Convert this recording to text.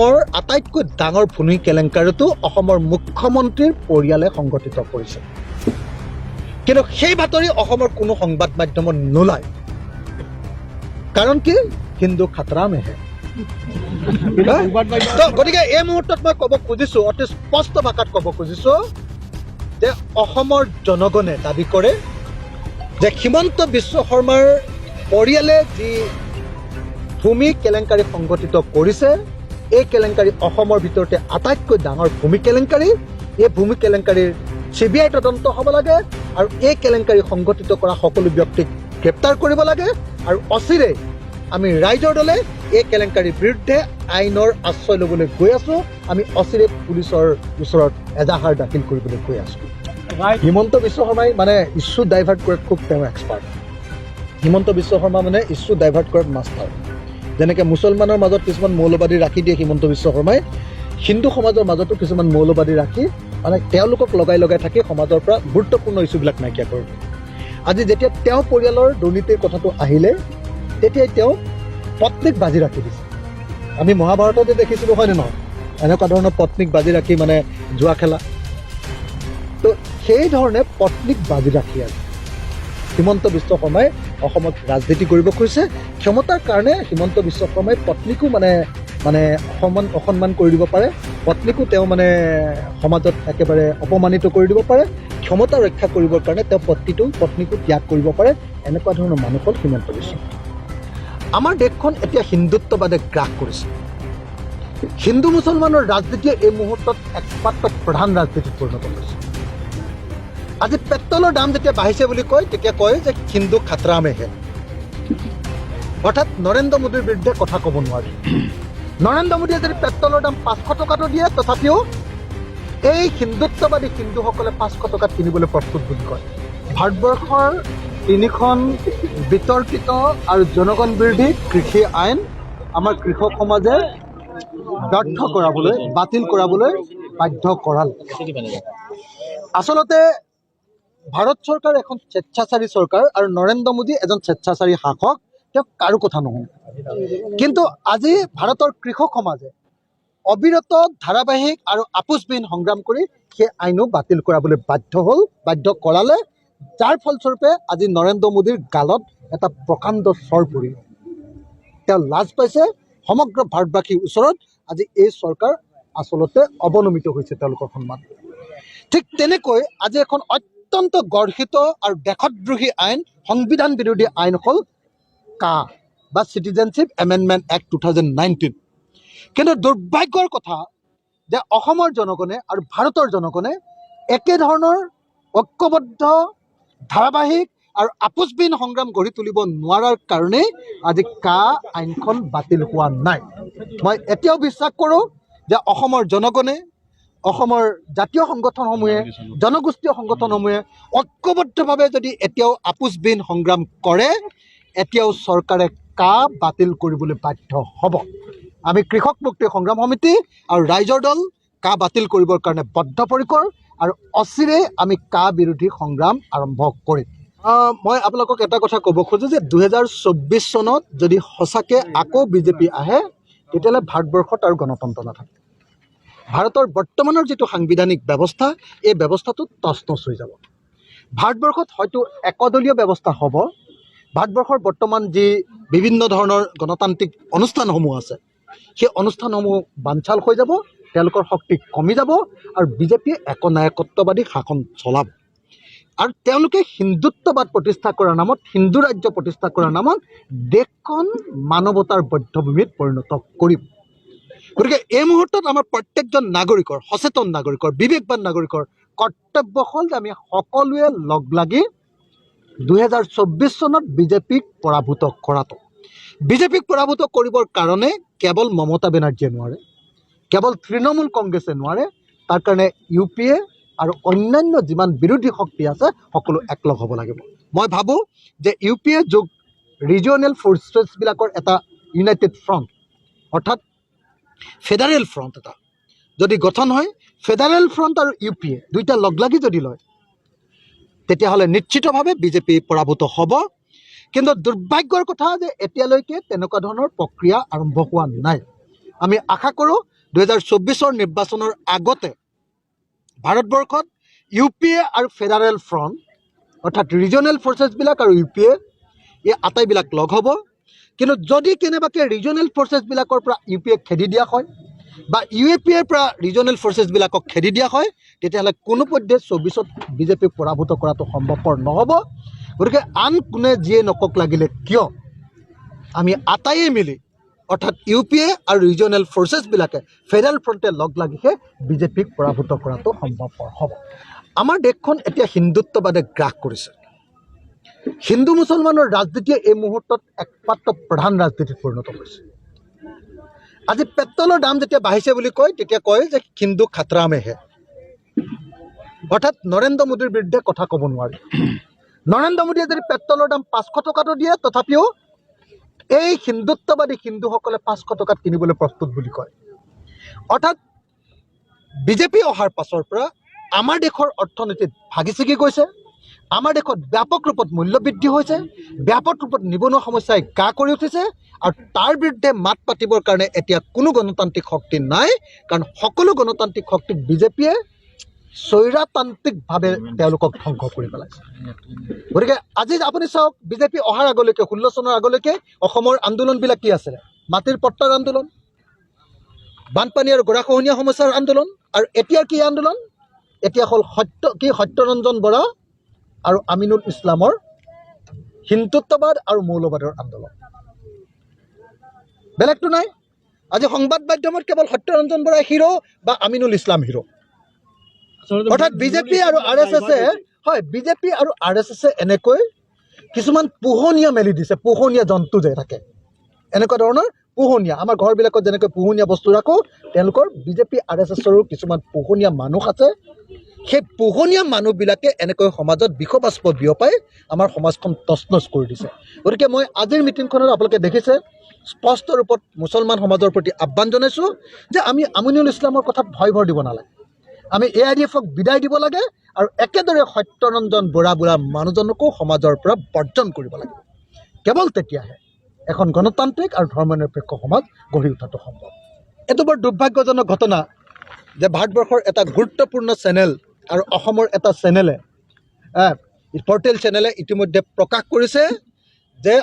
অসমৰ আটাইতকৈ ডাঙৰ ভূমি কেলেংকাৰীটো অসমৰ মুখ্যমন্ত্ৰীৰ পৰিয়ালে সংগঠিত কৰিছে। কিন্তু সেই বাতৰি অসমৰ কোনো সংবাদ মাধ্যমত নোলায়। কাৰণ কি? হিন্দু खतरा में है। তো গতিকে এই মুহূৰ্তত মই ক'ব খুজিছো, অতি স্পষ্ট ভাষাত ক'ব খুজিছো যে অসমৰ জনগণে দাবী কৰে যে হিমন্ত বিশ্ব শৰ্মাৰ পৰিয়ালে যি ভূমি কেলেংকাৰী সংগঠিত কৰিছে, এই কেলেংকাৰী অসমৰ ভিতৰতে আটাইতকৈ ডাঙৰ ভূমি কেলেংকাৰী। এই ভূমি কেলেংকাৰীৰ চিবিআই তদন্ত হ'ব লাগে আৰু এই কেলেংকাৰী সংগঠিত কৰা সকলো ব্যক্তিক গ্ৰেপ্তাৰ কৰিব লাগে। আৰু অচিৰেই আমি ৰাইজৰ দলে এই কেলেংকাৰীৰ বিৰুদ্ধে আইনৰ আশ্ৰয় ল'বলৈ গৈ আছো। আমি অচিৰে পুলিচৰ ওচৰত এজাহাৰ দাখিল কৰিবলৈ গৈ আছো। হিমন্ত বিশ্ব শৰ্মাই মানে ইছ্যু ডাইভাৰ্ট কৰাত খুব তেওঁ এক্সপাৰ্ট। হিমন্ত বিশ্ব শৰ্মা মানে ইছ্যু ডাইভাৰ্ট কৰাত মাষ্টাৰ। যেনেকৈ মুছলমানৰ মাজত কিছুমান মৌলবাদী ৰাখি দিয়ে হিমন্ত বিশ্ব শৰ্মাই, হিন্দু সমাজৰ মাজতো কিছুমান মৌলবাদী ৰাখি মানে তেওঁলোকক লগাই লগাই থাকি সমাজৰ পৰা গুৰুত্বপূৰ্ণ ইছ্যুবিলাক নাইকিয়া কৰি দিয়ে। আজি যেতিয়া তেওঁ পৰিয়ালৰ দুৰ্নীতিৰ কথাটো আহিলে, তেতিয়াই তেওঁ পত্নীক বাজি ৰাখি দিছে। আমি মহাভাৰততে দেখিছিলোঁ, হয়নে নহয়, এনেকুৱা ধৰণৰ পত্নীক বাজি ৰাখি মানে জুৱা খেলা। তো সেই ধৰণে পত্নীক বাজি ৰাখি আজি হিমন্ত বিশ্ব শৰ্মাই অসমত ৰাজনীতি কৰিব খুজিছে। ক্ষমতাৰ কাৰণে হিমন্ত বিশ্ব শৰ্মাই পত্নীকো মানে মানে অসন্মান কৰি দিব পাৰে, পত্নীকো তেওঁ মানে সমাজত একেবাৰে অপমানিত কৰি দিব পাৰে। ক্ষমতা ৰক্ষা কৰিবৰ কাৰণে তেওঁ পত্নীকো ত্যাগ কৰিব পাৰে। এনেকুৱা ধৰণৰ মানুহ হ'ল হিমন্ত বিশ্ব। আমাৰ দেশখন এতিয়া হিন্দুত্ববাদে গ্ৰাস কৰিছে। হিন্দু মুছলমানৰ ৰাজনীতিয়ে এই মুহূৰ্তত একমাত্ৰ প্ৰধান ৰাজনীতিত পৰিণত হৈছে। আজি পেট্ৰলৰ দাম যেতিয়া বাঢ়িছে বুলি কয়, তেতিয়া কয় যে হিন্দু खतरा में है। অৰ্থাৎ নৰেন্দ্ৰ মোদীৰ বিৰুদ্ধে কথা ক'ব নোৱাৰি। নৰেন্দ্ৰ মোদীয়ে যদি পেট্ৰলৰ দাম 500 টকাটো দিয়ে, তথাপিও এই হিন্দুত্ববাদী হিন্দুসকলে 500 টকাত কিনিবলৈ প্ৰস্তুত বুলি কয়। ভাৰতবৰ্ষৰ তিনিখন বিতৰ্কিত আৰু জনগণ বিৰোধী কৃষি আইন আমাৰ কৃষক সমাজে ব্যৰ্থ কৰাবলৈ, বাতিল কৰাবলৈ বাধ্য কৰালে। আচলতে ভাৰত চৰকাৰ এখন স্বেচ্ছাচাৰী চৰকাৰ আৰু নৰেন্দ্ৰ মোদী এজন স্বেচ্ছাচাৰী শাসক। তেওঁ কাৰো কথা নুশুনে। কিন্তু আজি ভাৰতৰ কৃষক সমাজে অবিৰত, ধাৰাবাহিক আৰু আপোচবিহীন সংগ্ৰাম কৰি সেই আইনো বাতিল কৰাবলৈ বাধ্য হ'ল, বাধ্য কৰালে। যাৰ ফলস্বৰূপে আজি নৰেন্দ্ৰ মোদীৰ গালত এটা প্ৰকাণ্ড চৰ পৰিল। তেওঁ লাজ পাইছে সমগ্ৰ ভাৰতবাসীৰ ওচৰত। আজি এই চৰকাৰ আচলতে অৱনমিত হৈছে তেওঁলোকৰ সন্মান। ঠিক তেনেকৈ আজি এখন অত্যন্ত গৰ্হিত আৰু দেশদ্ৰোহী আইন, সংবিধান বিৰোধী আইন হ'ল কা বা Citizenship Amendment Act 2019। কিন্তু দুৰ্ভাগ্যৰ কথা যে অসমৰ জনগণে আৰু ভাৰতৰ জনগণে একেধৰণৰ ঐক্যবদ্ধ, ধাৰাবাহিক আৰু আপোচবিহীন সংগ্ৰাম গঢ়ি তুলিব নোৱাৰাৰ কাৰণেই আজি কা আইনখন বাতিল হোৱা নাই। মই এতিয়াও বিশ্বাস কৰোঁ যে অসমৰ জনগণে, অসমৰ জাতীয় সংগঠনসমূহে, জনগোষ্ঠীয় সংগঠনসমূহে ঐক্যবদ্ধভাৱে যদি এতিয়াও আপোচবিহীন সংগ্ৰাম কৰে, এতিয়াও চৰকাৰে কা বাতিল কৰিবলৈ বাধ্য হ'ব। আমি কৃষক মুক্তি সংগ্ৰাম সমিতি আৰু ৰাইজৰ দল কা বাতিল কৰিবৰ কাৰণে বদ্ধপৰিকৰ আৰু অচিৰেই আমি কা বিৰোধী সংগ্ৰাম আৰম্ভ কৰিম। মই আপোনালোকক এটা কথা ক'ব খোজোঁ যে 2024 চনত যদি সঁচাকৈ আকৌ বিজেপি আহে, তেতিয়াহ'লে ভাৰতবৰ্ষত আৰু গণতন্ত্ৰ নাথাকে। ভাৰতৰ বৰ্তমানৰ যিটো সাংবিধানিক ব্যৱস্থা, এই ব্যৱস্থাটো তচনচ হৈ যাব। ভাৰতবৰ্ষত হয়তো একদলীয় ব্যৱস্থা হ'ব। ভাৰতবৰ্ষৰ বৰ্তমান যি বিভিন্ন ধৰণৰ গণতান্ত্ৰিক অনুষ্ঠানসমূহ আছে, সেই অনুষ্ঠানসমূহ বানচাল হৈ যাব, তেওঁলোকৰ শক্তি কমি যাব আৰু বিজেপিয়ে একনায়কত্ববাদী শাসন চলাব আৰু তেওঁলোকে হিন্দুত্ববাদ প্ৰতিষ্ঠা কৰাৰ নামত, হিন্দু ৰাজ্য প্ৰতিষ্ঠা কৰাৰ নামত দেশখন মানৱতাৰ বধ্যভূমিত পৰিণত কৰিব। গতিকে এই মুহূৰ্তত আমাৰ প্ৰত্যেকজন নাগৰিকৰ, সচেতন নাগৰিকৰ, বিবেকবান নাগৰিকৰ কৰ্তব্য হ'ল যে আমি সকলোৱে লগ লাগি 2024 চনত বিজেপিক পৰাভূত কৰাটো। বিজেপিক পৰাভূত কৰিবৰ কাৰণে কেৱল মমতা বেনাৰ্জীয়ে নোৱাৰে, কেৱল তৃণমূল কংগ্ৰেছে নোৱাৰে। তাৰ কাৰণে ইউ পি এ আৰু অন্যান্য যিমান বিৰোধী শক্তি আছে, সকলো একলগ হ'ব লাগিব। মই ভাবোঁ যে ইউ পি এ যোগ ৰিজিঅনেল ফ'ৰ্চেছবিলাকৰ এটা ইউনাইটেড ফ্ৰণ্ট, অৰ্থাৎ ফেডাৰেল ফ্ৰণ্ট এটা যদি গঠন হয়, ফেডাৰেল ফ্ৰণ্ট আৰু ইউ পি এ দুইটা লগ লাগি যদি লয়, তেতিয়াহ'লে নিশ্চিতভাৱে বিজেপি পৰাভূত হ'ব। কিন্তু দুৰ্ভাগ্যৰ কথা যে এতিয়ালৈকে তেনেকুৱা ধৰণৰ প্ৰক্ৰিয়া আৰম্ভ হোৱা নাই। আমি আশা কৰোঁ 2024ৰ নিৰ্বাচনৰ আগতে ভাৰতবৰ্ষত ইউ পি এ আৰু ফেডাৰেল ফ্ৰণ্ট, অৰ্থাৎ ৰিজনেল ফ'ৰ্চেছবিলাক আৰু ইউ পি এ, এই আটাইবিলাক লগ হ'ব। কিন্তু যদি কেনেবাকৈ ৰিজনেল ফ'ৰ্চেছবিলাকৰ পৰা ইউ পি এক খেদি দিয়া হয় বা ইউ এ পি এৰ পৰা ৰিজনেল ফ'ৰ্চেছবিলাকক খেদি দিয়া হয়, তেতিয়াহ'লে কোনোপধ্যে 24ত বিজেপিক পৰাভূত কৰাটো সম্ভৱপৰ নহ'ব। গতিকে আন কোনে যিয়ে নকওক লাগিলে কিয়, আমি আটাইয়ে মিলি, অৰ্থাৎ ইউ পি এ আৰু ৰিজনেল ফ'ৰ্চেছবিলাকে, ফেডাৰেল ফ্ৰণ্টে লগ লাগিহে বিজেপিক পৰাভূত কৰাটো সম্ভৱপৰ হ'ব। আমাৰ দেশখন এতিয়া হিন্দুত্ববাদে গ্ৰাস কৰিছে। হিন্দু মুছলমানৰ ৰাজনীতিয়ে এই মুহূৰ্তত একমাত্ৰ প্ৰধান ৰাজনীতিত পৰিণত হৈছে। আজি পেট্ৰলৰ দাম যেতিয়া বাঢ়িছে বুলি কয়, তেতিয়া কয় যে हिंदू खतरा में है। অৰ্থাৎ নৰেন্দ্ৰ মোদীৰ বিৰুদ্ধে কথা ক'ব নোৱাৰি। নৰেন্দ্ৰ মোদীয়ে যদি পেট্ৰলৰ দাম 500 টকাটো দিয়ে, তথাপিও এই হিন্দুত্ববাদী হিন্দুসকলে 500 টকাত কিনিবলৈ প্ৰস্তুত বুলি কয়। অৰ্থাৎ বিজেপি অহাৰ পাছৰ পৰা আমাৰ দেশৰ অৰ্থনীতিত ভাগি ছিগি গৈছে। আমাৰ দেশত ব্যাপক ৰূপত মূল্যবৃদ্ধি হৈছে, ব্যাপক ৰূপত নিবনুৱা সমস্যাই গা কৰি উঠিছে আৰু তাৰ বিৰুদ্ধে মাত পাতিবৰ কাৰণে এতিয়া কোনো গণতান্ত্ৰিক শক্তি নাই। কাৰণ সকলো গণতান্ত্ৰিক শক্তিক বিজেপিয়ে স্বৈৰাতান্ত্ৰিকভাৱে তেওঁলোকক ধ্বংস কৰি পেলাইছে। গতিকে আজি আপুনি চাওক, বিজেপি অহাৰ আগলৈকে, 16 চনৰ আগলৈকে অসমৰ আন্দোলনবিলাক কি আছিলে? মাটিৰ পট্টাৰ আন্দোলন, বানপানী আৰু গৰাখহনীয়া সমস্যাৰ আন্দোলন। আৰু এতিয়া কি আন্দোলন? এতিয়া হ'ল সত্য কি সত্যৰঞ্জন বৰা আৰু আমিনুল ইছলামৰ হিন্দুত্ববাদ আৰু মৌলবাদৰ আন্দোলন। বেলেগটো নাই। আজি সংবাদ মাধ্যমত কেৱল সত্যৰঞ্জন বৰাই হিৰ' বা আমিনুল ইছলাম হিৰ'। অৰ্থাৎ বিজেপি আৰু আৰ এছ এছে, হয়, বিজেপি আৰু আৰ এছ এছে এনেকৈ কিছুমান পোহনীয়া মেলি দিছে। পোহনীয়া জন্তু যে থাকে, এনেকুৱা ধৰণৰ পোহনীয়া, আমাৰ ঘৰবিলাকত যেনেকৈ পোহনীয়া বস্তু ৰাখোঁ, তেওঁলোকৰ বিজেপি আৰ এছ এছৰো কিছুমান পোহনীয়া মানুহ আছে। সেই পোহনীয়া মানুহবিলাকে এনেকৈ সমাজত বিষবাষ্প বিয়পাই আমাৰ সমাজখন তচনচ কৰি দিছে। গতিকে মই আজিৰ মিটিংখনত আপোনালোকে দেখিছে, স্পষ্ট ৰূপত মুছলমান সমাজৰ প্ৰতি আহ্বান জনাইছোঁ যে আমি আমিনুল ইছলামৰ কথাত ভয় ভৰ দিব নালাগে। আমি এ I D এফক বিদায় দিব লাগে আৰু একেদৰে সত্যৰঞ্জন বৰা বোলা মানুহজনকো সমাজৰ পৰা বৰ্জন কৰিব লাগিব। কেৱল তেতিয়াহে এখন গণতান্ত্ৰিক আৰু ধৰ্মনিৰপেক্ষ সমাজ গঢ়ি উঠাটো সম্ভৱ। এইটো বৰ দুৰ্ভাগ্যজনক ঘটনা যে ভাৰতবৰ্ষৰ এটা গুৰুত্বপূৰ্ণ চেনেল আৰু অসমৰ এটা চেনেলে, পৰ্টেল চেনেলে ইতিমধ্যে প্ৰকাশ কৰিছে যে